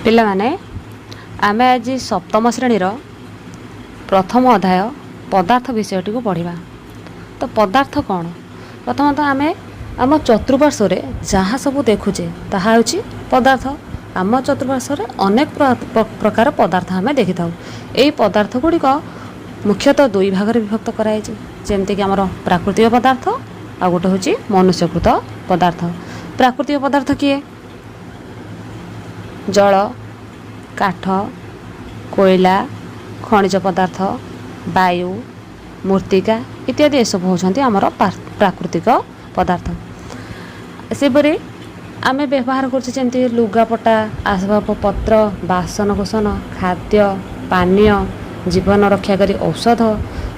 ପିଲାମାନେ, ଆମେ ଆଜି ସପ୍ତମ ଶ୍ରେଣୀର ପ୍ରଥମ ଅଧ୍ୟାୟ ପଦାର୍ଥ ବିଷୟଟିକୁ ପଢ଼ିବା। ତ ପଦାର୍ଥ କ'ଣ? ପ୍ରଥମତଃ ଆମେ ଆମ ଚତୁଃପାର୍ଶ୍ୱରେ ଯାହା ସବୁ ଦେଖୁଛେ, ତାହା ହେଉଛି ପଦାର୍ଥ। ଆମ ଚତୁଃପାର୍ଶ୍ୱରେ ଅନେକ ପ୍ରକାର ପଦାର୍ଥ ଆମେ ଦେଖିଥାଉ। ଏହି ପଦାର୍ଥ ଗୁଡ଼ିକ ମୁଖ୍ୟତଃ ଦୁଇ ଭାଗରେ ବିଭକ୍ତ କରାଯାଇଛି, ଯେମିତିକି ଆମର ପ୍ରାକୃତିକ ପଦାର୍ଥ ଆଉ ଗୋଟେ ହେଉଛି ମନୁଷ୍ୟକୃତ ପଦାର୍ଥ। ପ୍ରାକୃତିକ ପଦାର୍ଥ କିଏ? ଜଳ, କାଠ, କୋଇଲା, ଖଣିଜ ପଦାର୍ଥ, ବାୟୁ, ମୃତ୍ତିକା ଇତ୍ୟାଦି। ଏସବୁ ହେଉଛନ୍ତି ଆମର ପ୍ରାକୃତିକ ପଦାର୍ଥ। ସେପରି ଆମେ ବ୍ୟବହାର କରୁଛେ, ଯେମିତି ଲୁଗାପଟା, ଆସବାବପତ୍ର, ବାସନକୁସନ, ଖାଦ୍ୟ ପାନୀୟ, ଜୀବନ ରକ୍ଷାକାରୀ ଔଷଧ,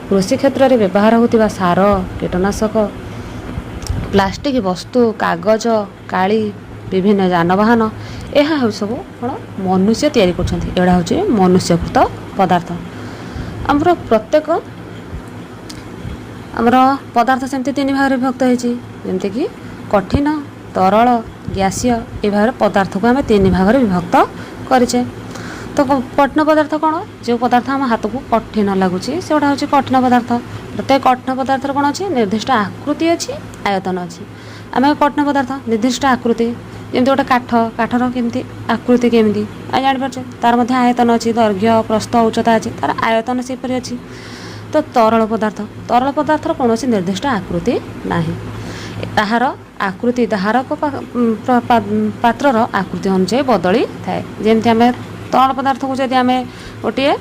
କୃଷି କ୍ଷେତ୍ରରେ ବ୍ୟବହାର ହେଉଥିବା ସାର, କୀଟନାଶକ, ପ୍ଲାଷ୍ଟିକ୍ ବସ୍ତୁ, କାଗଜ, କାଳି, ବିଭିନ୍ନ ଯାନବାହନ। ଏହା ହେଉଛି ସବୁ କ'ଣ ମନୁଷ୍ୟ ତିଆରି କରୁଛନ୍ତି। ଏଗୁଡ଼ା ହେଉଛି ମନୁଷ୍ୟକୃତ ପଦାର୍ଥ। ଆମର ପ୍ରତ୍ୟେକ ଆମର ପଦାର୍ଥ ସେମିତି ତିନି ଭାଗରେ ବିଭକ୍ତ ହେଇଛି, ଯେମିତିକି କଠିନ, ତରଳ, ଗ୍ୟାସୀୟ। ଏ ଭାବରେ ପଦାର୍ଥକୁ ଆମେ ତିନି ଭାଗରେ ବିଭକ୍ତ କରିଛେ। ତ କଠିନ ପଦାର୍ଥ କ'ଣ? ଯେଉଁ ପଦାର୍ଥ ଆମ ହାତକୁ କଠିନ ଲାଗୁଛି, ସେଗୁଡ଼ା ହେଉଛି କଠିନ ପଦାର୍ଥ। ପ୍ରତ୍ୟେକ କଠିନ ପଦାର୍ଥର କ'ଣ ଅଛି? ନିର୍ଦ୍ଦିଷ୍ଟ ଆକୃତି ଅଛି, ଆୟତନ ଅଛି। ଆମେ କଠିନ ପଦାର୍ଥ ନିର୍ଦ୍ଦିଷ୍ଟ ଆକୃତି, ଯେମିତି ଗୋଟେ କାଠ, କାଠର କେମିତି ଆକୃତି କେମିତି ଆମେ ଜାଣିପାରୁଛେ। ତାର ମଧ୍ୟ ଆୟତନ ଅଛି, ଦୈର୍ଘ୍ୟ, ପ୍ରସ୍ଥ, ଉଚ୍ଚତା ଅଛି, ତାର ଆୟତନ ସେପରି ଅଛି। ତ ତରଳ ପଦାର୍ଥ, ତରଳ ପଦାର୍ଥର କୌଣସି ନିର୍ଦ୍ଦିଷ୍ଟ ଆକୃତି ନାହିଁ। ତାହାର ଆକୃତି ଧାରକ ପାତ୍ରର ଆକୃତି ଅନୁଯାୟୀ ବଦଳିଥାଏ। ଯେମିତି ଆମେ ତରଳ ପଦାର୍ଥକୁ ଯଦି ଆମେ ଗୋଟିଏ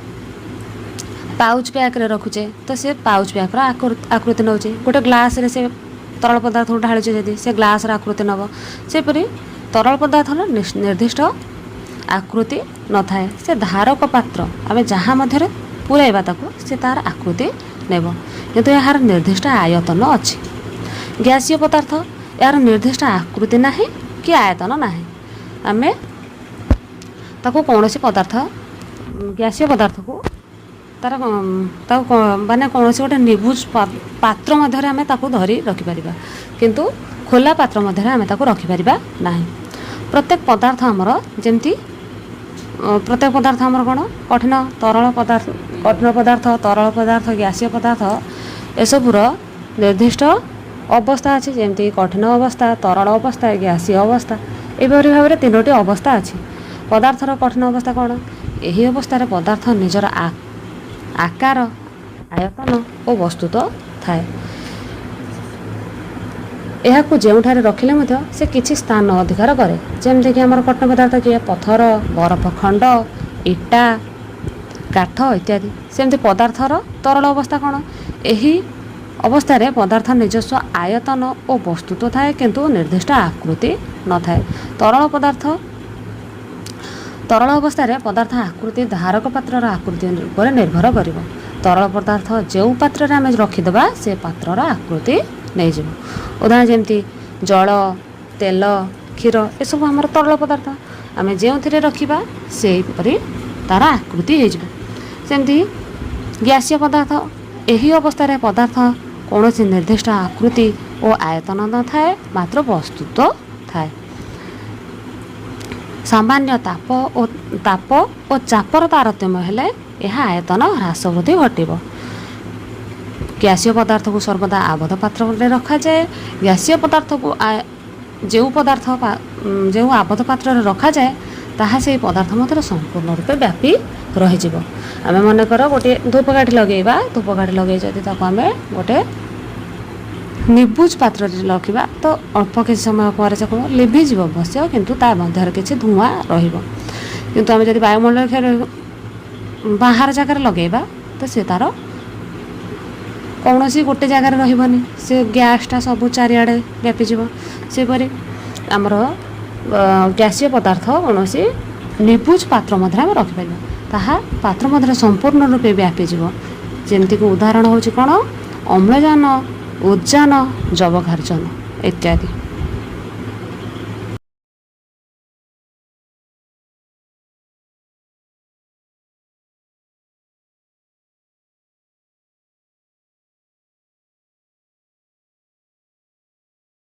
ପାଉଚ୍ ପ୍ୟାକ୍ରେ ରଖୁଛେ, ତ ସେ ପାଉଚ୍ ପ୍ୟାକ୍ର ଆକୃତି ନେଉଛି। ଗୋଟେ ଗ୍ଲାସ୍ରେ ସେ ତରଳ ପଦାର୍ଥକୁ ଢାଳୁଛେ ଯଦି, ସେ ଗ୍ଲାସ୍ର ଆକୃତି ନେବ। ସେପରି ତରଳ ପଦାର୍ଥର ନିର୍ଦ୍ଦିଷ୍ଟ ଆକୃତି ନଥାଏ। ସେ ଧାରକ ପାତ୍ର, ଆମେ ଯାହା ମଧ୍ୟରେ ପୁରାଇବା ତାକୁ, ସେ ତାର ଆକୃତି ନେବ, କିନ୍ତୁ ଏହାର ନିର୍ଦ୍ଦିଷ୍ଟ ଆୟତନ ଅଛି। ଗ୍ୟାସୀୟ ପଦାର୍ଥ, ଏହାର ନିର୍ଦ୍ଦିଷ୍ଟ ଆକୃତି ନାହିଁ କି ଆୟତନ ନାହିଁ। ଆମେ ତାକୁ କୌଣସି ପଦାର୍ଥ, ଗ୍ୟାସୀୟ ପଦାର୍ଥକୁ ତାର ତାକୁ ମାନେ କୌଣସି ଗୋଟେ ନିବୁଜ ପାତ୍ର ମଧ୍ୟରେ ଆମେ ତାକୁ ଧରି ରଖିପାରିବା, କିନ୍ତୁ ଖୋଲା ପାତ୍ର ମଧ୍ୟରେ ଆମେ ତାକୁ ରଖିପାରିବା ନାହିଁ। ପ୍ରତ୍ୟେକ ପଦାର୍ଥ ଆମର ଯେମିତି ପ୍ରତ୍ୟେକ ପଦାର୍ଥ ଆମର କ'ଣ କଠିନ, ତରଳ ପଦାର୍ଥ, କଠିନ ପଦାର୍ଥ, ତରଳ ପଦାର୍ଥ, ଗ୍ୟାସୀୟ ପଦାର୍ଥ, ଏସବୁର ନିର୍ଦ୍ଦିଷ୍ଟ ଅବସ୍ଥା ଅଛି। ଯେମିତି କଠିନ ଅବସ୍ଥା, ତରଳ ଅବସ୍ଥା, ଗ୍ୟାସୀୟ ଅବସ୍ଥା, ଏହିପରି ଭାବରେ ତିନୋଟି ଅବସ୍ଥା ଅଛି। ପଦାର୍ଥର କଠିନ ଅବସ୍ଥା କ'ଣ? ଏହି ଅବସ୍ଥାରେ ପଦାର୍ଥ ନିଜର ଆକାର, ଆୟତନ ଓ ବସ୍ତୁତ୍ୱ ଥାଏ। ଏହାକୁ ଯେଉଁଠାରେ ରଖିଲେ ମଧ୍ୟ ସେ କିଛି ସ୍ଥାନ ଅଧିକାର କରେ। ଯେମିତିକି ଆମର କଠିନ ପଦାର୍ଥ କିଏ? ପଥର, ବରଫ ଖଣ୍ଡ, ଇଟା, କାଠ ଇତ୍ୟାଦି। ସେମିତି ପଦାର୍ଥର ତରଳ ଅବସ୍ଥା କ'ଣ? ଏହି ଅବସ୍ଥାରେ ପଦାର୍ଥ ନିଜସ୍ୱ ଆୟତନ ଓ ବସ୍ତୁତ୍ୱ ଥାଏ, କିନ୍ତୁ ନିର୍ଦ୍ଦିଷ୍ଟ ଆକୃତି ନଥାଏ। ତରଳ ପଦାର୍ଥ, ତରଳ ଅବସ୍ଥାରେ ପଦାର୍ଥ ଆକୃତି ଧାରକ ପାତ୍ରର ଆକୃତି ଉପରେ ନିର୍ଭର କରିବ। ତରଳ ପଦାର୍ଥ ଯେଉଁ ପାତ୍ରରେ ଆମେ ରଖିଦେବା, ସେ ପାତ୍ରର ଆକୃତି ନେଇଯିବ। ଉଦାହରଣ ଯେମିତି ଜଳ, ତେଲ, କ୍ଷୀର, ଏସବୁ ଆମର ତରଳ ପଦାର୍ଥ। ଆମେ ଯେଉଁଥିରେ ରଖିବା, ସେହିପରି ତା'ର ଆକୃତି ହେଇଯିବ। ସେମିତି ଗ୍ୟାସୀୟ ପଦାର୍ଥ, ଏହି ଅବସ୍ଥାରେ ପଦାର୍ଥ କୌଣସି ନିର୍ଦ୍ଦିଷ୍ଟ ଆକୃତି ଓ ଆୟତନ ନଥାଏ, ମାତ୍ର ବସ୍ତୁତ୍ୱ ଥାଏ। ସାମାନ୍ୟ ତାପ ଓ ଚାପର ତାରତମ୍ୟ ହେଲେ ଏହା ଆୟତନ ହ୍ରାସ ବୃଦ୍ଧି ଘଟିବ। ଗ୍ୟାସୀୟ ପଦାର୍ଥକୁ ସର୍ବଦା ଆବଦ୍ଧ ପାତ୍ରରେ ରଖାଯାଏ। ଗ୍ୟାସୀୟ ପଦାର୍ଥକୁ ଯେଉଁ ପଦାର୍ଥ ଯେଉଁ ଆବଦ୍ଧ ପାତ୍ରରେ ରଖାଯାଏ, ତାହା ସେହି ପଦାର୍ଥ ମଧ୍ୟରେ ସମ୍ପୂର୍ଣ୍ଣ ରୂପେ ବ୍ୟାପି ରହିଯିବ। ଆମେ ମନେକର ଗୋଟିଏ ଧୂପକାଠି ଲଗେଇବା। ଧୂପକାଠି ଲଗେଇ ଯଦି ତାକୁ ଆମେ ଗୋଟେ ନିବୁଜ ପାତ୍ରରେ ରଖିବା, ତ ଅଳ୍ପ କିଛି ସମୟ ପରେ ସେ କ'ଣ ଲିଭିଯିବ ଅବଶ୍ୟ, କିନ୍ତୁ ତା ମଧ୍ୟରେ କିଛି ଧୂଆଁ ରହିବ। କିନ୍ତୁ ଆମେ ଯଦି ବାୟୁମଣ୍ଡଳ ବାହାର ଜାଗାରେ ଲଗେଇବା, ତ ସେ ତା'ର କୌଣସି ଗୋଟେ ଜାଗାରେ ରହିବନି, ସେ ଗ୍ୟାସ୍ଟା ସବୁ ଚାରିଆଡ଼େ ବ୍ୟାପିଯିବ। ସେପରି ଆମର ଗ୍ୟାସୀୟ ପଦାର୍ଥ କୌଣସି ନିବୁଜ ପାତ୍ର ମଧ୍ୟରେ ଆମେ ରଖିପାରିବା, ତାହା ପାତ୍ର ମଧ୍ୟରେ ସମ୍ପୂର୍ଣ୍ଣ ରୂପେ ବ୍ୟାପିଯିବ। ଯେମିତିକି ଉଦାହରଣ ହେଉଛି କ'ଣ? ଅମ୍ଳଜାନ, ଉଦ୍ଜାନ, ଯବକ୍ଷାରଜାନ ଇତ୍ୟାଦି।